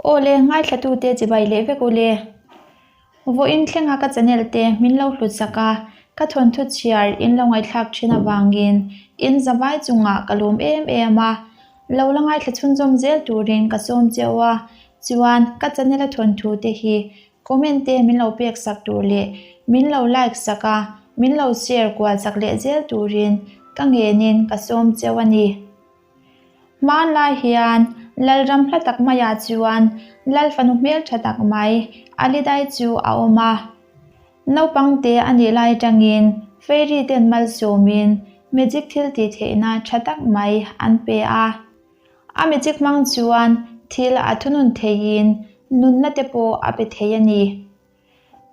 Aw le, ngaithlatute chibai leh vek u le. Vawiin thlenga ka channel te min lo hlut sak a, ka thawnthu chhiar in lo ngaihthlak thin avangin in zavai chungah ka lawm em em a. Lo la ngaithla chhunzawm zel turin ka sawm cheu a, chuan ka channel a thawnthu te hi comment te min lo pek sak tur leh min lo like sak a, min lo share kual sak leh zel turin ka ngenin ka sawm cheu a ni. Hmanlai hian Lalram hla tak maiah chuan Lal fanu hmel tha tak mai Alidai chu a awm a. Naupang te a nih lai atangin Fairy ten malsawmin magic thil tih theihna tha tak mai an pe a. A magic hmang chuan thil a thunun theiin nunna te pawh a pe thei a ni.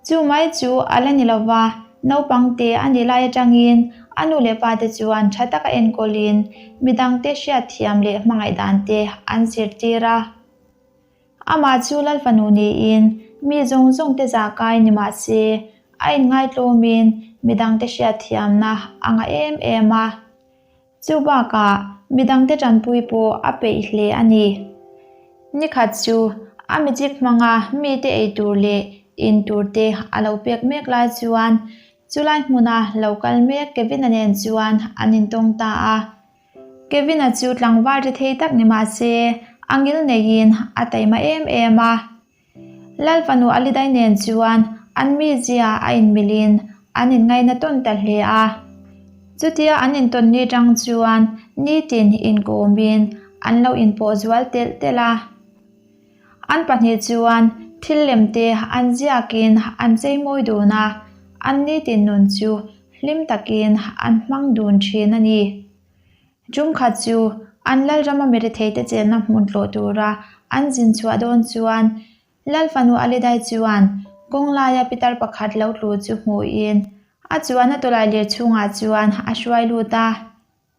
Chu mai chu a la ni lo va, naupang te a nih lai atangin a nu leh pa te chuan tha taka enkawlin midangte hriatthiam leh hmangaih dan te an zirtir a. Amah chu Lal fanu niin mi zawng zawng te zah kai ni mah se, a inngaitlawmin midangte hriatthiamna a ngah em em a. Chu bakah midangte tanpui pawh a peih hle a ni. Nikhat chu a magic hmanga mite ei tur leh in tur te a lo pek mek lai chuan chulai hmuna lo kal mek Kevin-a nen chuan an intawng ta a. Kevin-a chu tlangval ri thei tak ni mah se a ngil neiin a taima em em a. Lal fanu Alidai nen chuan an mizia a inmilin an inngaina tawn ta hle a. Chutia an intawn ni tang chuan nitin inkawmin an lo inpawh zual telh telh a. An pahnih chuan thil lem te an ziakin an cheimawi dun a, an nitin nun chu hlim takin an hmang dun thin a ni. Tumkhat chu an Lalrama miretheite chenna hmun tlawh tura an zin chhuah dawn chuan Lal fanu Alidai chuan kawng laia pitar pakhat lo tlu chu hmuhin a chuan a tawlai lir chhungah chuan a hruai lut a.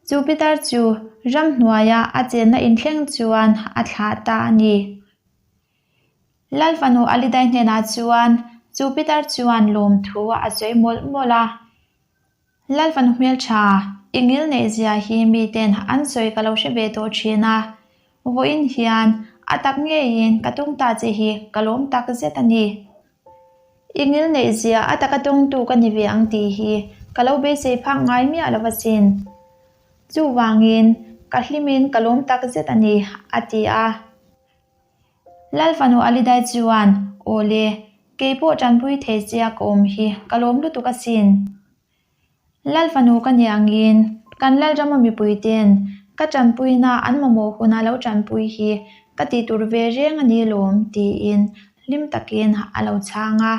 Chu pitar chu ramhnuaia a chenna inthleng chuan a thlah ta a ni. Lal fanu Alidai hnenah chuan chu pitar chuan lawmthu a sawi mawlh mawlh a. Lal fanu hmeltha, i ngil neih zia hi miten an sawi ka lo hre ve tawh thin a, vawiin hian a tak ngeiin ka tung ta che hi ka lawm tak zet a ni. I ngil neih zia a taka tawngtu ka ni ve ang tih hi ka lo beisei phak ngai miah lo asin. Chuvangin ka hlimin ka lawm tak zet a ni, a ti a. Lal fanu Alidai chuan, Aw le, kei pawh tanpui thei chia ka awm hi ka lawm lutuk asin. Lal fanu ka ni angin kan Lalrama mipui ten ka tanpuina an mamawh huna lo tanpui hi ka tih tur ve reng a ni lawm tiin hlim takin a lo chhang a.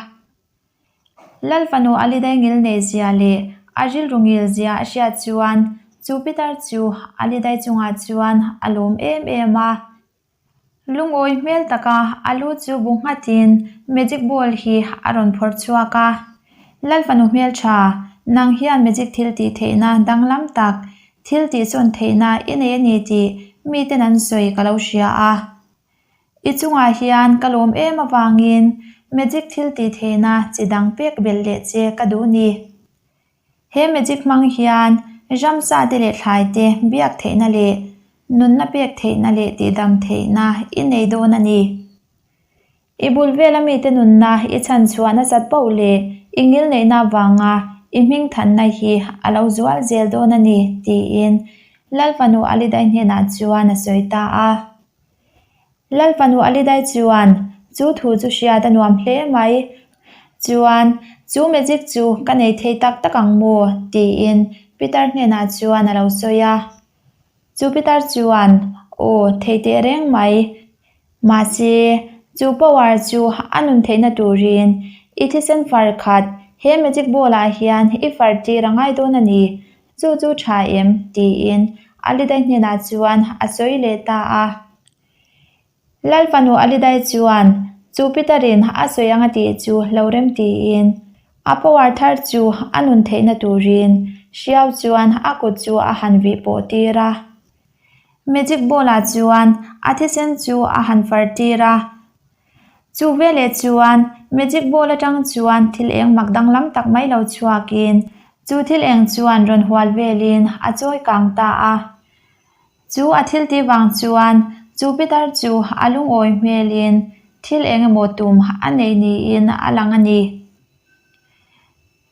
Lal fanu Alidai ngil nei zia leh a rilru ngil zia a hriat chuan chu pitar chu Alidai chungah chuan a lawm em em a. Lungawi hmel taka a lu chu bu nghatin magic ball hi a rawn phawrh chhuak a. Lal fanu hmeltha, nang hian magic thil tih theihna danglam tak, thil tih sawn theihna i nei a ni tih miten an sawi ka lo hria a. I chungah hian ka lawm em avangin magic thil tih theihna chi dang pek belh leh che ka duh ni. He magic hmang hian ramsa te leh thlai te biak theihna leh nunna pek theihna leh tihdam theihna i nei dawn a ni. I bul vela mite nunna i chhan chhuah nasat poh leh i ngilneihna avanga i hming thanna hi a lo zual zel dawn a ni, tiin Lal fanu Alidai hnenah chuan a sawi ta a. Lal fanu Alidai chuan chu thu chu hriat a nuam hle mai. Chuan, chu magic chu ka nei thei tak tak ang maw? tiin Peter hnenah chuan a lo sawi a. Chu Peter chuan, Aw, thei teh reng mai. Mahse, chu power chu a nun theihna turin i thisen far khat he magic ball ah hian i far tir a ngai dawn a ni. Chu chu tha em? tiin Alidai hnenah chuan a sawi leh ta a. Lal fanu Alidai chuan chu Peter-in a sawi anga tih chu lo rem tiin a power thar chu a nun theihna turin hriau chuan a kut chu a han vih pawh tir a. Magic ball-ah chuan a thisen chu a han far tir a. Chu veleh chuan magic ball atang chuan thil eng mak danglam tak mai lo chhuakin chu thil eng chuan rawn hual velin a chawi kang ta a. Chu a thil tih vang chuan Chu pitar chu a lungawi hmelin thil eng emaw tum a nei niin a lang a ni.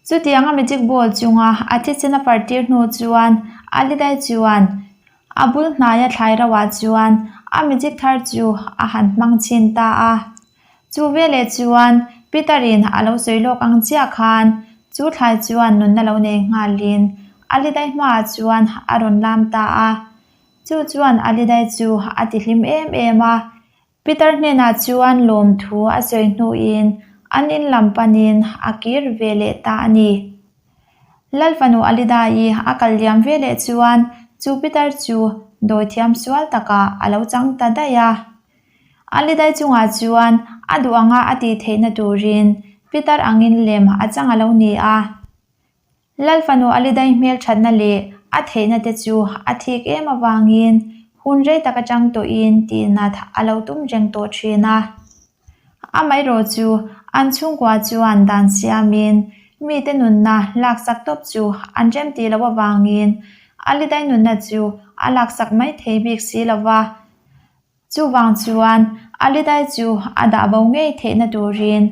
Chutianga magic ball chunga a thisen a partir hnu chuan Alidai chuan a bul hnaia thlai roah chuan a magic thar chu a han hmang chhin ta a. Chu veleh chuan Peter-in a lo sawi lawk ang chiah khan chu thlai chuan nunna lo nei nghalin Alidai hmaah chuan a rawn lam ta a. Chu chuan Alidai chu a tihlim em em a. Peter hnenah chuan lawmthu a sawi hnuin an in lam panin a kir ve leh ta a ni. Lal fanu Alida-i a kal liam ve leh chuan chu Peter chu dawithiam sual takah a lo chang ta daih a. Alidai chungah chuan a duh anga a tih theihna turin Peter angin lem a chang a lo ni a. Lal fanu Alidai hmel thatna leh a theihna te chu a thik em avangin hun rei tak atang tawhin tihnat a lo tum reng tawh thin a. Amaherawh chu an chhungkua chuan dan siamin mite nunna laksak tawp chu an rem tih loh avangin Alidai nunna chu a laksak mai thei bik si lo va. Chuvang chuan Alidai chu a dah bo ngei theihna turin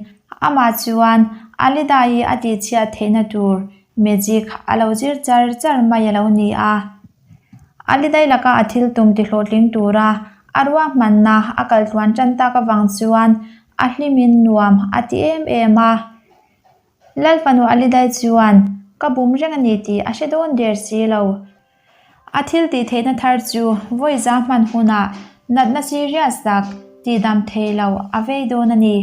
amah chuan Alidai a tihchhiat theihna tur magic a lo zir char char mai a lo ni a. Alidai laka a thil tum tihlawhtling tura a ruahmanna a kal tluan tan tak avang chuan a hlimin nuam a ti em em a. Lal fanu Alidai chuan ka bum reng a ni tih a hre dawn der si lo. A thil tih theihna thar chu vawi za hman hunah natna serious tak tihdam thei lo a vei dawn a ni.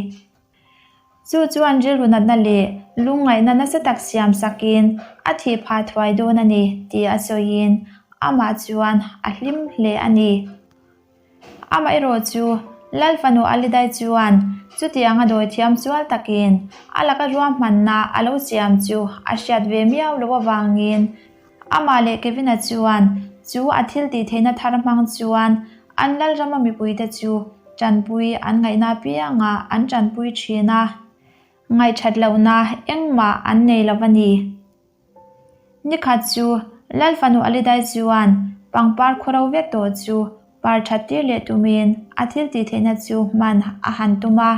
Chu chuan rilru natna leh lungngaihna nasa tak siam sakin a thih phah thuai dawn a ni tih a sawiin amah chuan a hlim hle a ni. Amaherawh chu Lal fanu Alidai chuan chutianga dawithiam sual takin a laka ruahmanna a lo siam chu a hriat ve miau loh avangin amah leh Kevin-a chuan chu a thil tih theihna thar hmang chuan an Lalrama mipuite chu tanpui an ngaihna apiangah an tanpui thin a, ngaihthat lohna engmah an nei lo a ni. Nikhat chu Lal fanu Alidai chuan pangpar khawro vek tawh chu par that tir leh tumin a thil tih theihna chu hman a han tum a.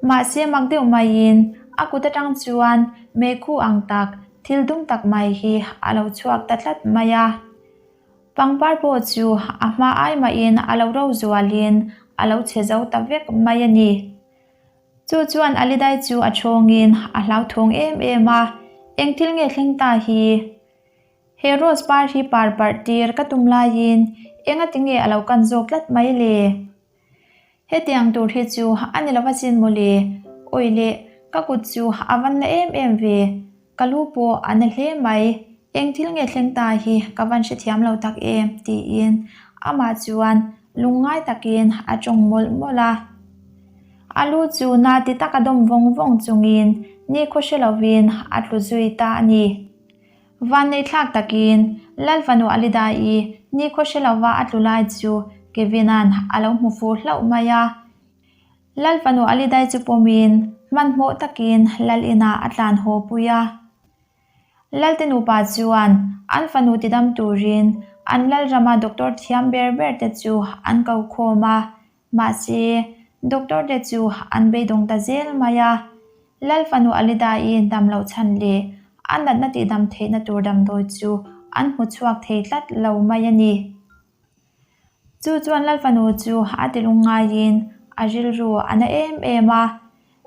Mahse mak deuh maiin a kut atang chuan meikhu ang tak thil dum tak mai hi a lo chhuak ta tlat mai a. Pangpar pawh chu a hma ai mahin a lo ro zualin a lo chhe zo ta vek mai a ni. Chu chuan Alidai chu a chhawngin a hlauthawng em em a, Eng thil nge thleng ta hi? He rose par hi par parh tir ka tum laiin engati nge a lo kan zawk tlat mai le? Hetiang tur hi chu a ni lo asin mawle, awi le, ka kut chu a van na em em ve, Ka lu pawh a na hle mai, eng thil nge thleng ta hi ka van hrethiam lo tak em? tiin amah chuan lungngai takin a tawng mawlh mawlh a. A lu chu na ti taka dawm vawng vawng chungin nikhaw hre lovin a tlu zui ta a ni. Vanneihthlak takin Lal fanu Alida-i nikhaw hre lova a tlu lai chu Kevin-a'n a lo hmu fuh hlauh mai a. Lal fanu Alidai chu pawmin hmanhmawh takin Lal inah a tlan haw pui a. Lalte nupa chuan an fanu tidam turin an Lal rama doctor thiam ber ber te chu an ko khawm a, mahse doctor te chu an beidawng ta zel mai a. Lal fanu Alidai dam loh chhan leh a natna tihdam theihna tur damdawi chu an hmu chhuak thei tlat lo mai a ni. Chu chuan Lal fanu chu a ti lungngaiin a rilru a na em em a,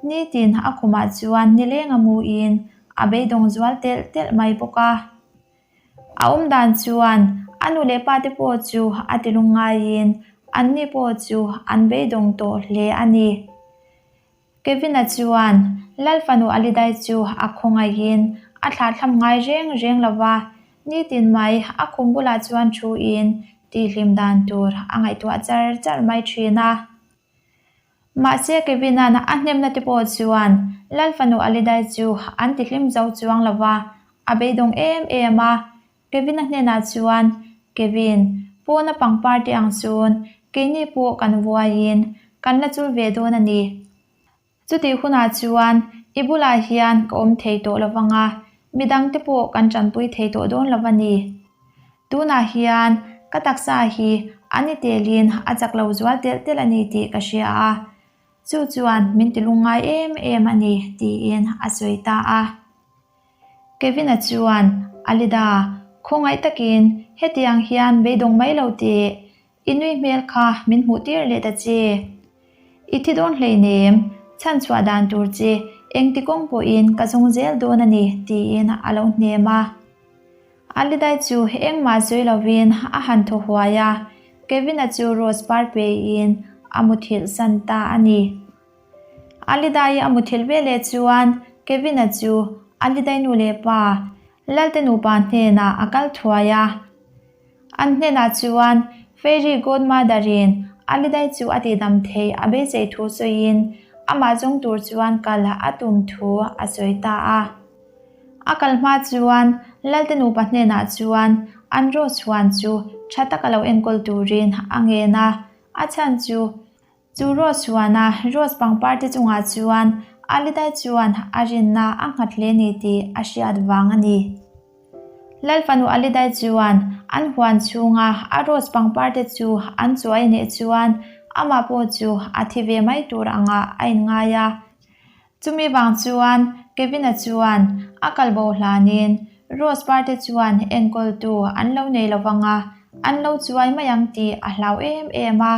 nitin a khumah chuan nileng a muin a beidawng zual telh telh mai bawk a. A awm dan chuan a nu leh pa te pawh chu a ti lungngaiin anni pawh chu an beidawng tawh hle a ni. Kevin-a chuan Lal fanu Alidai chu a khawngaihin a thlahthlam ngai reng reng lo va, nitin mai a khum bulah chuan thuin tihhlim dan tur a ngaihtuah char char mai thin a. Mahse Kevin-a'n a hnemna te pawh chuan Lal fanu Alidai chu an tihlim zo chuang lo va, a beidawng em em a. Kevin-a hnenah chuan, Kevin, pawna pangpar te ang chuan keini pawh kan vuaiin kan la chul ve dawn a ni. Chutih hunah chuan i bulah hian ka awm thei tawh lo vang a, midangte pawh kan tanpui thei tawh dawn lo a ni. Tunah hian ka taksa hi. A ni telin a chak lo zual telh telh a ni tih ka hria a, chu chuan min ti lungngai em em a ni, tiin a sawi ta a. Kevin-a chuan, Alida, khawngaih takin hetiang hian beidawng mai lo teh, i nui hmel kha min hmuh tir leh ta che. I thi dawn hleinem, chhan chhuah dan tur che engti kawng pawhin ka zawng zel dawn a ni, tiin a lo hnem a. Alidai chu engmah sawi lovin a han thaw huai a, Kevin-a chu rose par peiin a muthilh san ta a ni. Alidai a muthilh veleh chuan Kevin-a chu Alidai nu leh pa Lalte nupa hnenah a kal thuai a. An hnenah chuan Fairy Godmother-in Alidai chu a tihdam thei a beisei thu sawiin amah zawng tur chuan kal a tum thu a sawi ta a. A kal hma chuan Lalte nupa hnenah chuan an rose huan chu tha taka lo enkawl turin a ngen a, a chhan chu Chu rose huana rose pangpar te chungah chuan Alidai chuan a rinna a nghat hle ni tih a hriat vang a ni. Lalfanu Alidai chuan an huan chhunga a rose pangpar te chu an chuai neh chuan amah pawh chu a thi ve mai tur angah a inngai a. Chumi vang chuan Kevin-a chuan a kalbo hlanin rose par te chuan enkawltu an lo nei lo vang a, an lo chuai mai ang tih a hlau em em a.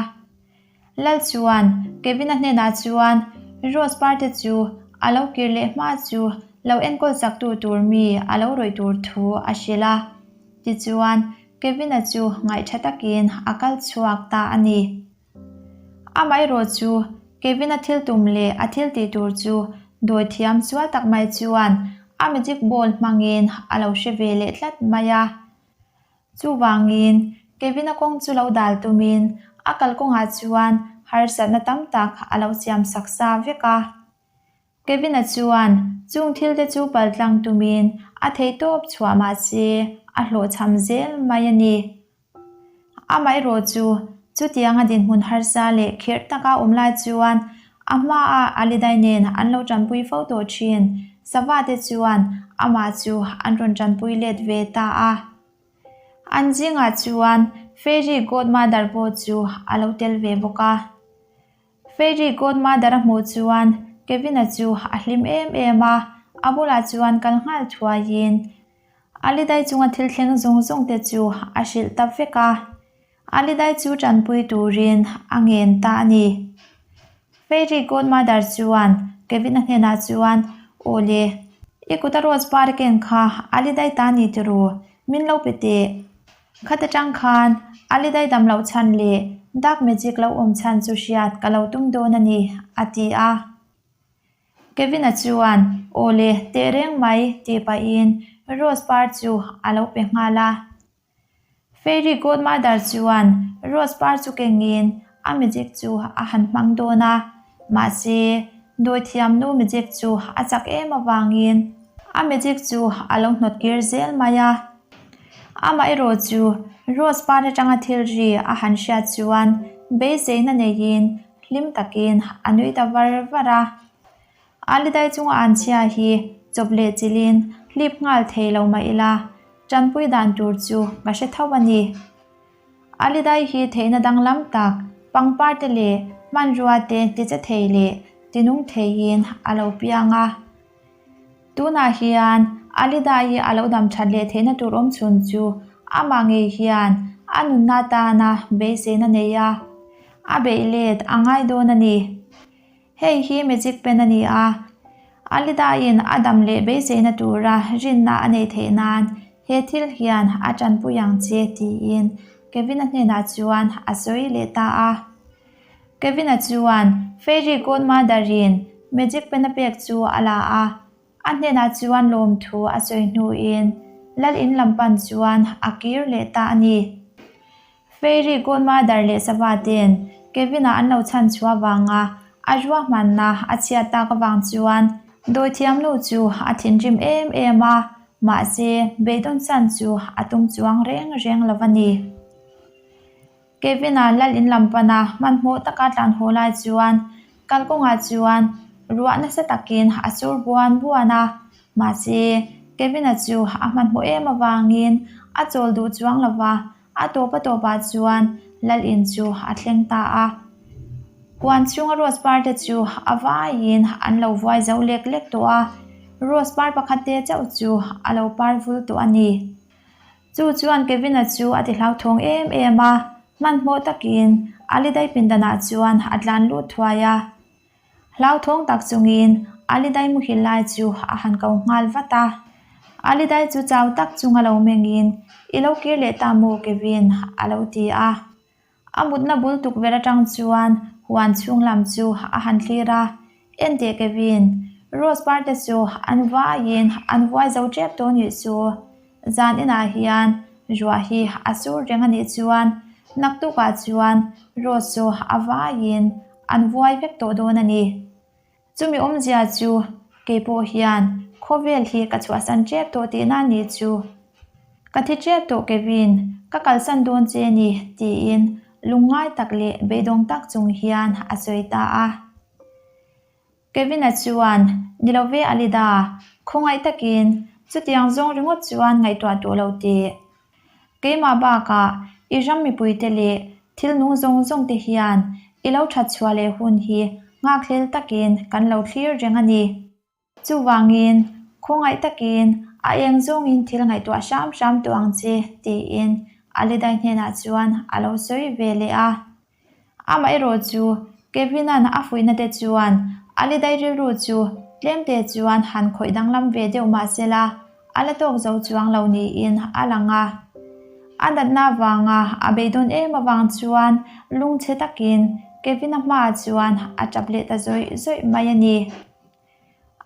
Lal chuan Kevin-a hnenah chuan Rose parte chu a lo kir leh hma chu lo enkawl chak tu tur mi a lo rawih tur thu a hrilh a. Tichuan, Kevin-a chu ngaihtha takin a kal chhuak ta a ni. Amaherawh chu Kevin-a thil tum leh a thil tih tur chu dawithiam sual tak mai chuan a magic ball hmangin a lo hre ve leh tlat mai a. Chuvangin, Kevin-a kawng chu lo dal tumin a kalkawngah chuan harsatna tam tak a lo siam sak sa vek a. Kevin-a chuan chung thil te chu paltlang tumin a theihtawp chhuah mah se a hlawhchham zel mai a ni. Amaherawh chu chutianga dinhmun harsa leh khirh taka awm lai chuan a hmaah Alidai nen an lo tanpui fo tawh thin. Sava te chuan amah chu an rawn tanpui let ve ta a. An zingah chuan Fairy Godmother pawh chu a lo tel ve bawk a. Fairy Godmother a hmuh chuan Kevin-a chu a hlim em em a, a bulah chuan kal nghal thuaiin Alidai chunga thil thleng zawng zawng te chu a hrilh ta vek a. Alidai chu tanpui turin a ngen ta a ni. Fairy Godmother chuan Kevin-a hnenah chuan, Aw le, i kuta rose par ken kha Alidai ta ni tiraw, min lo pe teh. Khat atang khan Alidai dam loh chhan leh dark magic lo awm chhan chu hriat ka lo tum dawn a ni, a ti a. Kevin-a chuan, Aw le, teh reng mai, tih pahin rose par chu a lo pe nghal a. Fairy Godmother chuan rose par chu kengin a magic chu a han hmang dawn a, mahse, dawithiamnu magic chu a chak em avangin a magic chu a lo hnawt kir zel mai a. Amaherawh chu rose par atanga thil ri a han hriat chuan beiseina neiin hlim takin a nui ta var var a. Alidai chunga an chhia hi chawp leh chilhin hlip nghal thei lo mah ila, tanpui dan tur chu ka hre tho a ni. Alidai hi theihna danglam tak, pangpar te leh hmanrua te tiche thei leh tinung theiin a lo piang a. Tunah hian Alidai a lo dam that leh theihna tur awm chhun chu amah ngei hian a nunna atana beiseina nei a, a beih let a ngai dawn a ni. Hei hi magic pen a ni a, Alida-in a dam leh beiseina tura rinna a neih theih nan he thil hian a tanpui ang che tiin Kevin-a hnenah chuan a sawi leh ta a. Kevin-a chuan Fairy Godmother-in magic pen a pek chu a la a, a hnenah chuan lawmthu a sawi hnuin Lal in lam pan chuan a kir leh ta a ni. Fairy Godmother leh Sava ten Kevin-a an lo chhan chhuah vanga a ruahmanna a chhiat tak avang chuan dawithiam lo chu a thinrim em em a, mahse beidawn chan chu a tum chuang reng reng lo a ni. Kevin-a lal in lam pana hmanhmawh taka tlan haw lai chuan kalkawngah chuan ruah nasa takin a sur buan buan a, mahse Kevin-a chu a hmanhmawh em avangin a chawl duh chuang lo va. A tawp a tawpah chuan lal in chu a thleng ta a. Huan chhunga rose par te chu a vaiin an lo vuai zo lek lek tawh a, rose par pakhat te chauh chu a lo par vul tawh a ni. Chu chuan Kevin-a chu a ti hlauthawng em em a, hmanhmawh takin Alidai pindanah chuan a tlan lut thuai a. Hlauthawng tak chungin Alidai muhil lai chu a han ko nghal vat a. Alidai chu chau tak chunga lo mengin, I lo kir leh ta maw Kevin? a lo ti a. A mutna bul tukverh atang chuan huan chhung lam chu a han thlir a, Enteh Kevin, Rose par te chu an vaiin an vuai zo tep tawh nih chu. Zan inah hian ruah hi a sur reng a nih chuan naktukah chuan Rose chu a vaiin an vuai vek tawh dawn a ni. Chumi awmzia chu kei pawh hian khawvel hi ka chhuahsan tep tawh tihna a nih chu. Ka thi tep tawh Kevin, ka kalsan dawn che a ni tiin lungngai tak leh beidawng tak chung hian a sawi ta a. Kevin-a chuan, Ni lo ve Alida, khawngaih takin chutiang zawng ringawt chuan ngaihtuah tawh lo teh. Keimah bakah i ram mipuite leh thil nung zawng zawng te hian i lo that chhuah leh hun hi nghakhlel takin kan lo thlir reng a ni. Chuvangin, khawngaih takin a eng zawngin thil ngaihtuah hram hram tawh ang che, tiin Alidai hnenah chuan a lo sawi ve leh a. Amaherawh chu Kevin-a'n a fuihna te chuan Alidai rilru chu tlemte chuan han khawih danglam ve deuh mah sela, a la tawk zo chuang lo niin a lang a. A natna avanga a beidawn em avang chuan lungchhe takin Kevin-a hmaah chuan a tap leh ta zawih zawih mai a ni.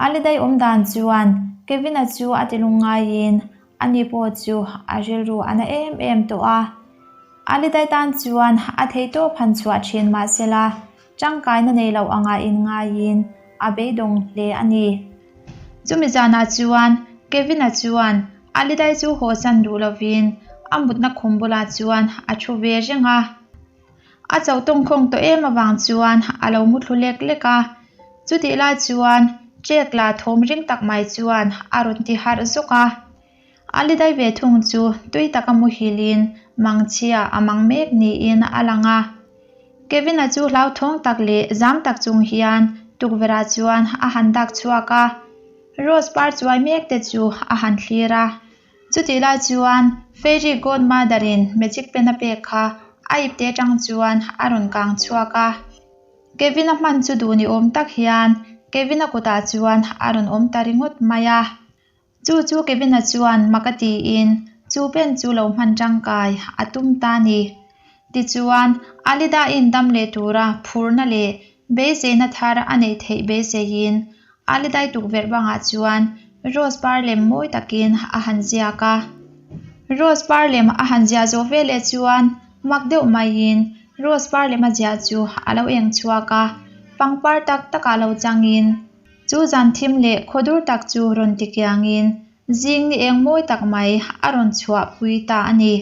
A lidai awm dan chuan Kevin-a chu a ti lungngaiin ani pawh chu a rilru a na em em tawh a. A lidai tan chuan a theihtawp han chhuah thin mahsela tangkaina nei loh anga inngaiin a beidawng hle a ni. Chumi zanah chuan Kevin-a chuan a lidai chu hawsan duh lovin a mutna khum bulah chuan a thu ve reng a. A chauh tawngkhawng tawh em avang chuan a lo mu thlu lek lek a, chutih lai chuan ṭek la thawm ring tak mai chuan a rawn ti harh zawk a. A li dai ve thung chu tui taka muhilin mangchhia a mang mek niin a lang a. Kevin-a chu hlauthawng tak leh zam tak chung hian tukverh-ah chuan a han dak chhuak a, Rose par chuai mek te chu a han thlir a. Chutih lai chuan Fairy Godmother-in magic pen a pek kha a ipte atang chuan a rawn kang chhuak a. Kevin-a hman chu duh ni awm tak hian Kevin-a kutah chuan a rawn awm ta ringawt mai a. Chu chu Kevin-a chuan mak a tiin chu pen chu lo hman tangkai a tum ta a ni. Tichuan, Alida-in dam leh tura phurna leh beiseina thar a neih theih beiseiin Alidai tukverh bangah chuan Rose par lem mawi takin a han ziak a. Rose par lem a han ziah zawh veleh chuan mak deuh maiin Rose par lem a ziah chu a lo eng chhuak a, pangpar tak takah lo changin chu zan thim leh khawdur tak chu rawn ti kiangin zing ni eng mawi tak mai a rawn chhuah pui ta a ni.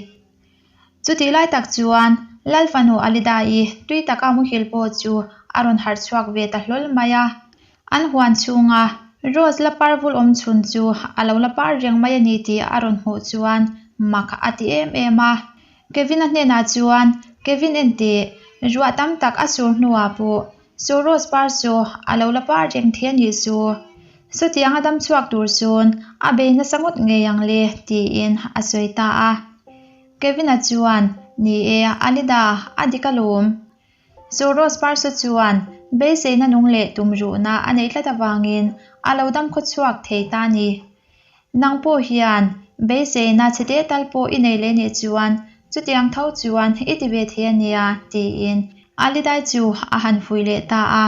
Chutih lai tak chuan Lal fanu Alida-i tui taka muhil pawh chu a rawn harh chhuak ve ta hlawl mai a. An huan chhunga Rose la par vul awm chhun chu a lo la par reng mai a ni tih a rawn hmuh chuan mak a ti em em a. Kevin-a hnenah chuan, Kevin enteh, ruah tam tak a sur hnuah pawh chu Rose par chu a lo la par reng thei a nih chu. Chutiang a dam chhuak tur chuan a bei nasa ngawt ngei ang le tiin a sawi ta a. Kevin-a chuan, Ni e, Alida, a dik alawm. Chu Rose par chu chuan beiseina nung leh tumruhna a neih tlat avangin a lo dam khaw chhuak thei ta a ni. Nang pawh hian beiseina chhe tal pawh i nei leh nih chuan chutiang tho chuan i ti ve thei a nia tiin Alidai chu a han fuih leh ta a.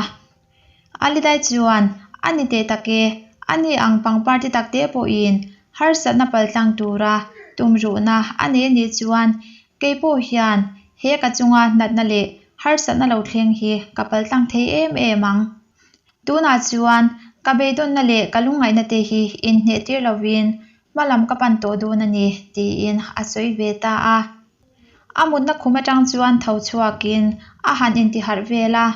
Alidai chuan a ni teh tak e, a ni ang pangpar ti tak te pawhin harsatna paltlang tura tumruhna a nei a nih chuan kei pawh hian he ka chunga natna leh harsatna lo thleng hi ka paltlang thei em em ang. Tunah chuan ka beidawnna leh ka lungngaihna te hi inhneh tir lovin hma lam ka pan tawh dawn a ni, tiin a sawi ve ta a. A mutna khum atang chuan tho chhuakin a han intiharh vel a.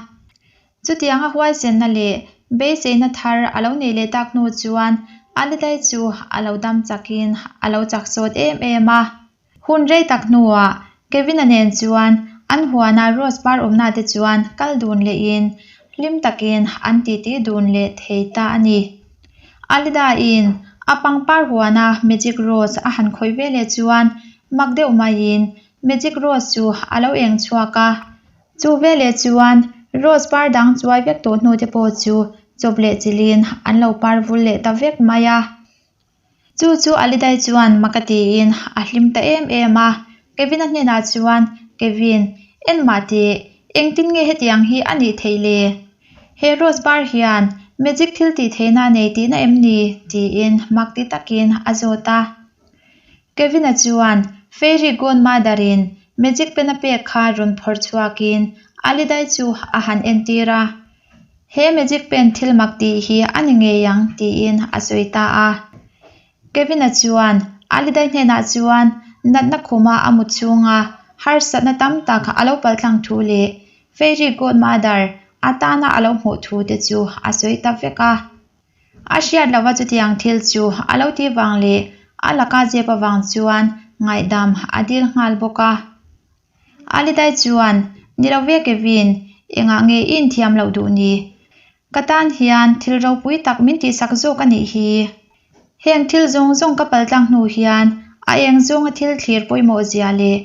Chutianga huaisenna leh beiseina thar a lo neih leh tak hnu chuan a lidai chu a lo dam chakin a lo chak sawt em em a. Hun rei tak hnuah. Kevin-a nen chuan an huana rose par awmna te chuan kal dun lehin hlim takin an titi dun leh thei ta a ni. Alida-in a pangpar huana magic rose a han khawih ve leh chuan mak deuh maiin magic rose chu a lo eng chhuak a. Chu veleh chuan rose par dang chuai vek tawh hnu te pawh chu chawp leh chilhin an lo par vul leh ta vek mai a. Chu chu Alidai chuan mak a tiin a hlim ta em em a. Kevin-a hnenah chuan, Kevin, enmah teh, engtin nge hetiang hi a nih theih le? He rose par hian magic thil tih theihna a nei tihna em ni? tiin mak ti takin a zawt a. Kevin-a chuan Fairy Godmother-in magic pen a pek kha rawn phawrh chhuakin Alidai chu a han entir a. He magic pen thil mak tih hi a ni ngei ang tiin a sawi ta a. Kevin-a chuan Alidai hnenah chuan natna khuma a mut chhunga harsatna tam tak a lo paltlang thu leh Fairy Godmother atana a lo hmuh thu te chu a sawi ta vek a. A hriat lova chutiang thil chu a lo tih vang leh a laka zep avang chuan ngaihdam a dil nghal bawk a. Alidai chuan, Ni lo ve Kevin, engah nge i inthiam loh duh ni? Ka tan hian thil ropui tak min tihsak zawk a nih hi. Heng thil zawng zawng ka paltlang hnu hian a eng zawnga thil thlir pawimawh zia leh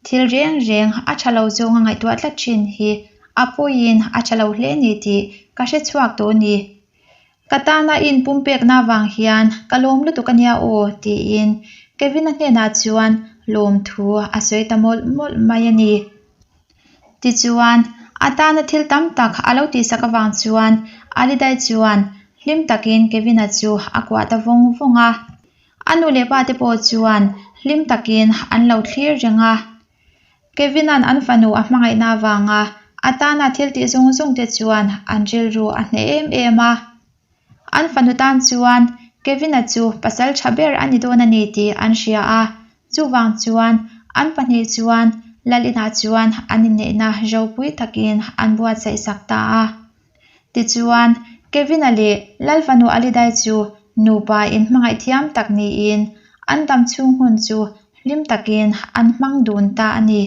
thil reng reng a tha lo zawnga ngaihtuah tlat thin hi a pawiin a tha lo hle ni tih ka hre chhuak tawh ni. Ka tana i inpumpekna avang hian ka lawm lutuk a nia aw, tiin Kevin-a hnenah chuan lawmthu a sawi ta mawlh mawlh mai a ni. Tichuan, a tana thil tam tak a lo tihsak avang chuan Alidai chuan hlim takin Kevin-a chu a kuah ta vawng vawng a. A nu leh pa te pawh chuan hlim takin an lo thlir reng a. Kevin-a'n an fanu a hmangaihna avanga a tana thil tih zawng zawng te chuan an rilru a hneh em em a. An fanu tan chuan Kevin-a chu pasal tha ber a ni dawn a ni tih an hria a, chuvang chuan an pahnih chuan Lal inah chuan an inneihna ropui takin an buatsaih sak ta a. Tichuan, Kevin-a leh Lal fanu Alidai chu nupa inhmangaih thiam tak niin an dam chhung hun chu hlim takin an hmang dun ta a ni.